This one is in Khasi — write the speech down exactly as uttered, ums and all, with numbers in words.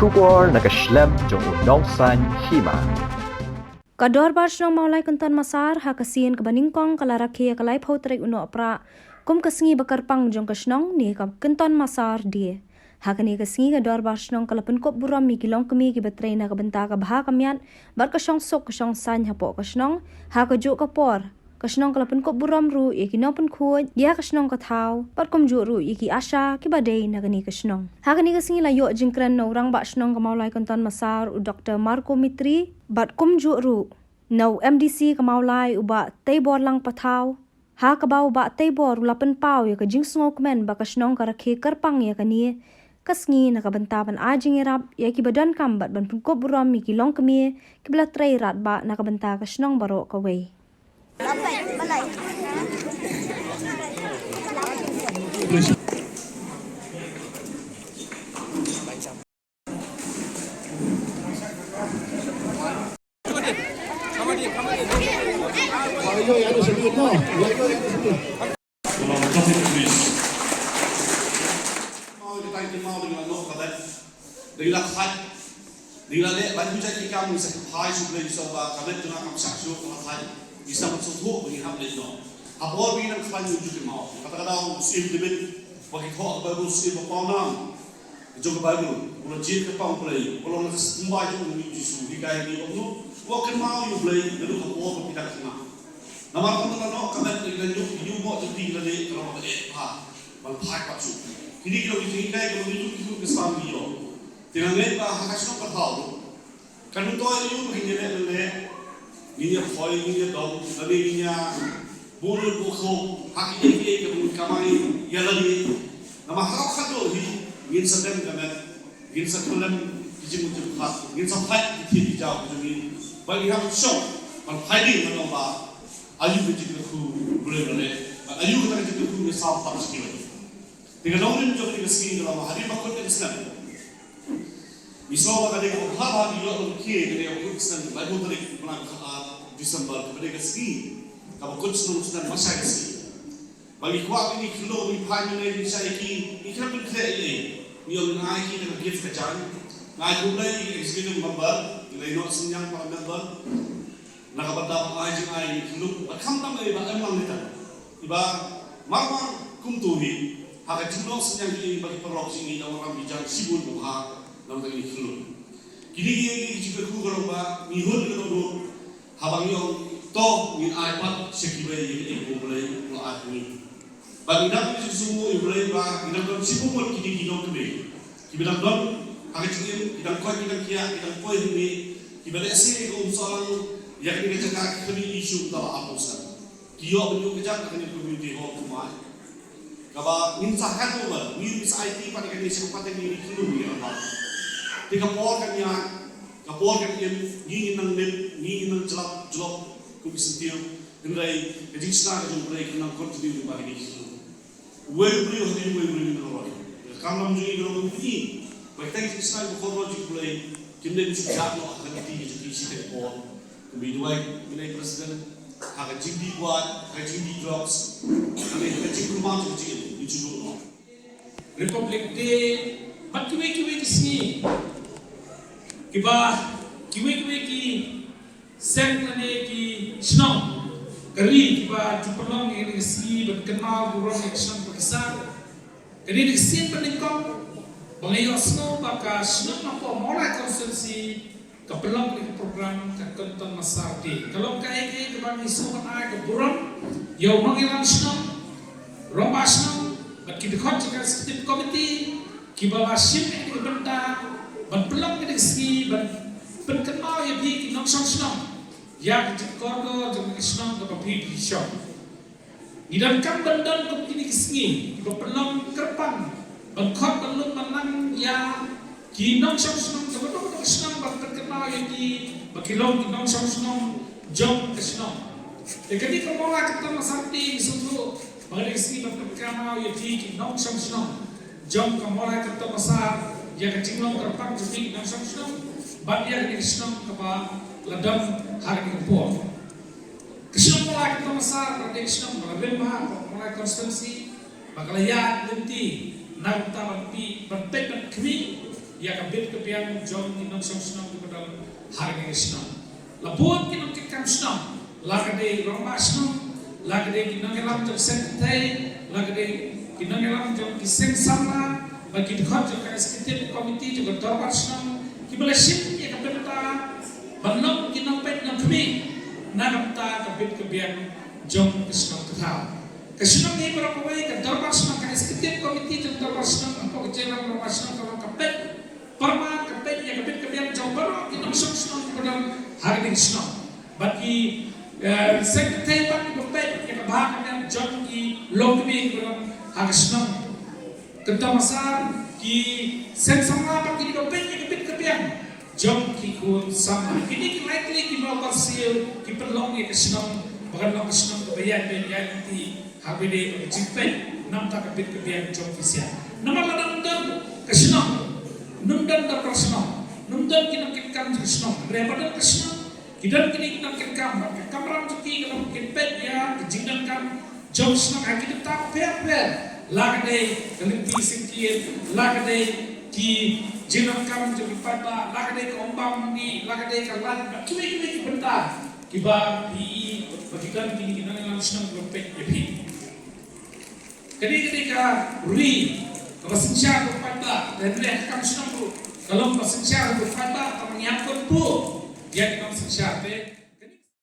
Khubor na ka shlem jong u Nongsaiñ Hima. Ka Dorbar Shnong Mawlai Kynton Massar ha ka sien kaba nyngkong ka la rakhe ha ka laiphew tarik u Nohprah kum ka sngi ba kyrpang jong ka shnong ne ka Kynton Massar Day. Ha kane ka sngi ka Dorbar Shnong ka la pynkup burom ïa ki longkmie kiba trei na ka bynta ka bha ka miat bad ka shongsuk ka shongsaiñ hapoh ka shnong. Ha kajuh ka por ka shnong ka la pynkup burom ruh ïa ki nongpynkhuid ïa ka shnong ka thaw bad kumjuh ruh ïa ki ASHA kiba dei na kane ka shnong. Ha kane ka sngi la ïoh jingkren na u Rangbah Shnong ka Mawlai Kynton Massar u Doktor Marco Mitri bad kumjuh ruh na u MDC ka Mawlai u Bah Teibor Lang Pathaw. Ha kaba u Bah Teibor u la pynpaw ïa ka jingsngewkmen ba ka shnong ka rakhe kyrpang ïa kane ka sngi na ka bynta ban ai jingïarap ïa kiba donkam bad ban pynkup burom ïa ki longkmie kiba la trei radbah na ka bynta ka shnong baroh kawei. Dei la khat, dei la leh ban ïa ki kam, ngin sa kynphai sha U Blei, sha ba ka met jong nga kam shah shuh, ka la khat. Ngin sa mat sngewthuh ba ngin hap leh noh. Ha por ba ngin nang khlaiñ, ngin ju kynmaw. Kata ka daw u Syiem David, ba ki thoh ha ka Baibl, u Syiem ba pawnam jong ka Baibl, u la jied kyrpang U Blei, u la long na ka symbai jong u Jisu, hikai ïa ngi, u ong, u kynmaw ïa U Blei naduh ha por ba phi dang khynnah. Namar kumta, noh ka met, la ïoh, ïoh mo jong phi, la leh ka long ba eh bha. Ban phai pat shuh. Kine ki long ki jinghikai kiba ngi ruh ki khun ki samla ngi ïoh. Te nga ngeit ba ha ka shnong ka thaw ruh, kan myntoi aïu ba ngin ïaleh leh, ngin ïa phoi, ngin ïa dom, lane ngin ïa bun bun khuh ha kine kiei kiei kiba ngin kamai ïa lade. Namar ha ka khadduh hi ngin sa dem ka met, ngin sa khlem ki jingmut jingpyrkhat, ngin sa pait ki thied ki jaw ki jong ngi. Ba ngi hap shong ban phai ding ban ong ba aïu ka jingkyrkhu U Blei u la leh, bad aïu kata ka jingkyrkhu ngi sam tam sha kiwei. Te ka nongrim jong kane ka sngi ka long ba hadien ba kut ka snem, ngi sngew ba ka dei kaba bha ba ngi ïoh ban khie kane ka kut ka snem, laiphew tarik u bnai ba khatar December, kaba dei ka sngi kaba kut snem snem marshai ka sngi. Ba ngi kwah ba ngi khyllung, ngi phai mynne ngi shah ïa ki, ngi khlem pynkhreh ei ei. Ngi ong ngi ai ki tang ka gift ka jaiñ. Ngi ai khublei ïa ki executive member, ngi la ïehnoh synñiang para member. Na ka bynta ba ai jingai ïa ki khyllung, bad khamtam eh ba em lang ne tang. Iba marmar kumto hi, ha ka jinglong synñiang jong ngi bad ki paralok jong ngi, la wanrah ki jaiñ shibun ba bha na ka bynta kine ki khyllung. Kine ki ïa ki jingkyrkhu ka long ba ngi hun ka long ruh, haba ngi ong to ngin ai pat sha kiwei ïa kine kiba U Blei u la ai ha ngi. Bad ngi dang kyrkhu sngewbha ïa U Blei ba ngi dang don shibun kine ki longkmie kiba dang don ha ka jingim, ki dang koit ki dang khiah, ki dang poi hangne, kiba lehse ka um sohlang ïa kane ka jaka, ki khmih ïa shuh kumta ba arphew snem. Ki ïoh ban ïoh kjat ha kane ka community hall kumne. Kaba ngin sa hand over, ngin sa aiti pat ïa kane sha ka pateng, ngin khyllung ïa ka. Te ka por kan ïaid, ka por kan im, ngi ngin nang lip, ngi ngin nang jlap jlop kum ki syntiew. Hynrei ka jingshna ka jong U Blei kan nang continue lyngba kine ki khyllung. Uwei u briew hadien uwei u briew ngi nang roi. Ka kam lam jong ngi ka long kumne. Ba kita ki jingshna kiba kordor jong U Blei kim dei ban shu jah noh ha ka lynti ka jong ki shiteng por. Kumba i duwai, i duwai president, ha ka jingdih wad, ha ka jingdih drugs, ha ka jingkulmar jong ka jingim, ngin shu duh noh. Republic Day bad kiwei kiwei ki sngi kiba kiwei kiwei ki seng lane ki shnong ka ri kiba ju pynlong ïa kane ka sngi ban kynmaw burom ïa ka shnong ba ki sah. Kane ka sien ba nyngkong ba nga ïohsngew ba ka shnong hapoh Mawlai constituency ka pynlong kane ka program ka Kynton Massar Day. Ka long kaei kaei kaba ngi sngewbha ban ai ka burom ïa u nongïalam shnong, rangbah shnong bad ki dkhot jong ka executive committee kiba la shim ïa kane ka bynta ban pynlong kane ka sngi ban pynkynmaw ïa phi ki nongshong shnong ïa ka jingkordor jong ka shnong kaba phi phi shong. Ngi donkam ban don kum kine ki sngi kiba pynlong kyrpang ban khot ban lum ban lang ïa ki nongshong shnong kiba don ha ka shnong ban pynkynmaw ïa ki ba ki long ki nongshong shnong jong ka shnong. Te kane ka Mawlai Kynton Massar Day ngi sngewthuh ba ka dei ka sngi ban pynkynmaw ïa ki ki nongshong shnong jong ka Mawlai Kynton Massar ïa ka jinglong kyrpang jong ki nongshong shnong bad ïa kane ka shnong kaba la don ha kane ka por. Ka shnong Mawlai Kynton Massar ka dei ka shnong ba la rim bha ha Mawlai constituency, ba ka la ïaid lynti na ka bynta ban peit, ban peit ban khmih ïa ka bit ka biang jong ki nongshong shnong kiba don ha kane ka shnong. La bun ki nongkitkam shnong, la ka dei rangbah shnong, la ka dei ki nongïalam jong seng kynthei, la ka dei ki nongïalam jong ki seng samla, bad ki dkhot jong ka executive committee jong ka dorbar shnong, kiba la shim ïa ka bynta ban long ki nongpeit nongkhmih na ka bynta ka bit ka biang jong ka shnong ka thaw. Ka shnong hi baroh kawei, ka dorbar shnong, ka executive committee jong dorbar shnong, hapoh ka jingïalam dorbar shnong, ka long ka peit pyrman, ka peit ïa ka bit ka biang jong baroh ki nongshong shnong kiba don ha ka ding shnong. Bad ki, eh, seng kynthei pat kiba peit ïa ka bha ka biang jong ki longkmie kiba don ha ka shnong. Kynta masa ki seng samla pat ki dei ban peit ïa ka bit ka biang jong ki khun samla. Kine ki lai tylli ki mawbyrsiew ki pynlong ïa ka shnong ba kan long ka shnong kaba ïaid beit ïaid lynti ha kaba ïadei bad ka jingpeit na ka bynta ka bit ka biang jong ki ksiar. Namar lada ym don ka shnong, ym don dorbar shnong, ym don ki nongkitkam jong ka shnong. Hynrei haba don ka shnong, ki don kine ki nongkitkam, bad ka kamram jong ki ka long ban peit ïa ka jingdonkam jong ka shnong ha ki bynta bapher bapher. La ka dei ka lynti syngkien, la ka dei ki jingdonkam jong ki paidbah, la ka dei ka ombam mane, la ka dei ka lait, bad kiwei kiwei ki bynta kiba phi i ba ki don kine ki nongïalam shnong kiba peit ïa phi. Kane ka dei ka ri kaba synshar bad paidbah, te hynrei ha ka kam shnong ruh ka long ba synshar bad paidbah, kaba ngi hap ban buh ïa ki nongsynshar te.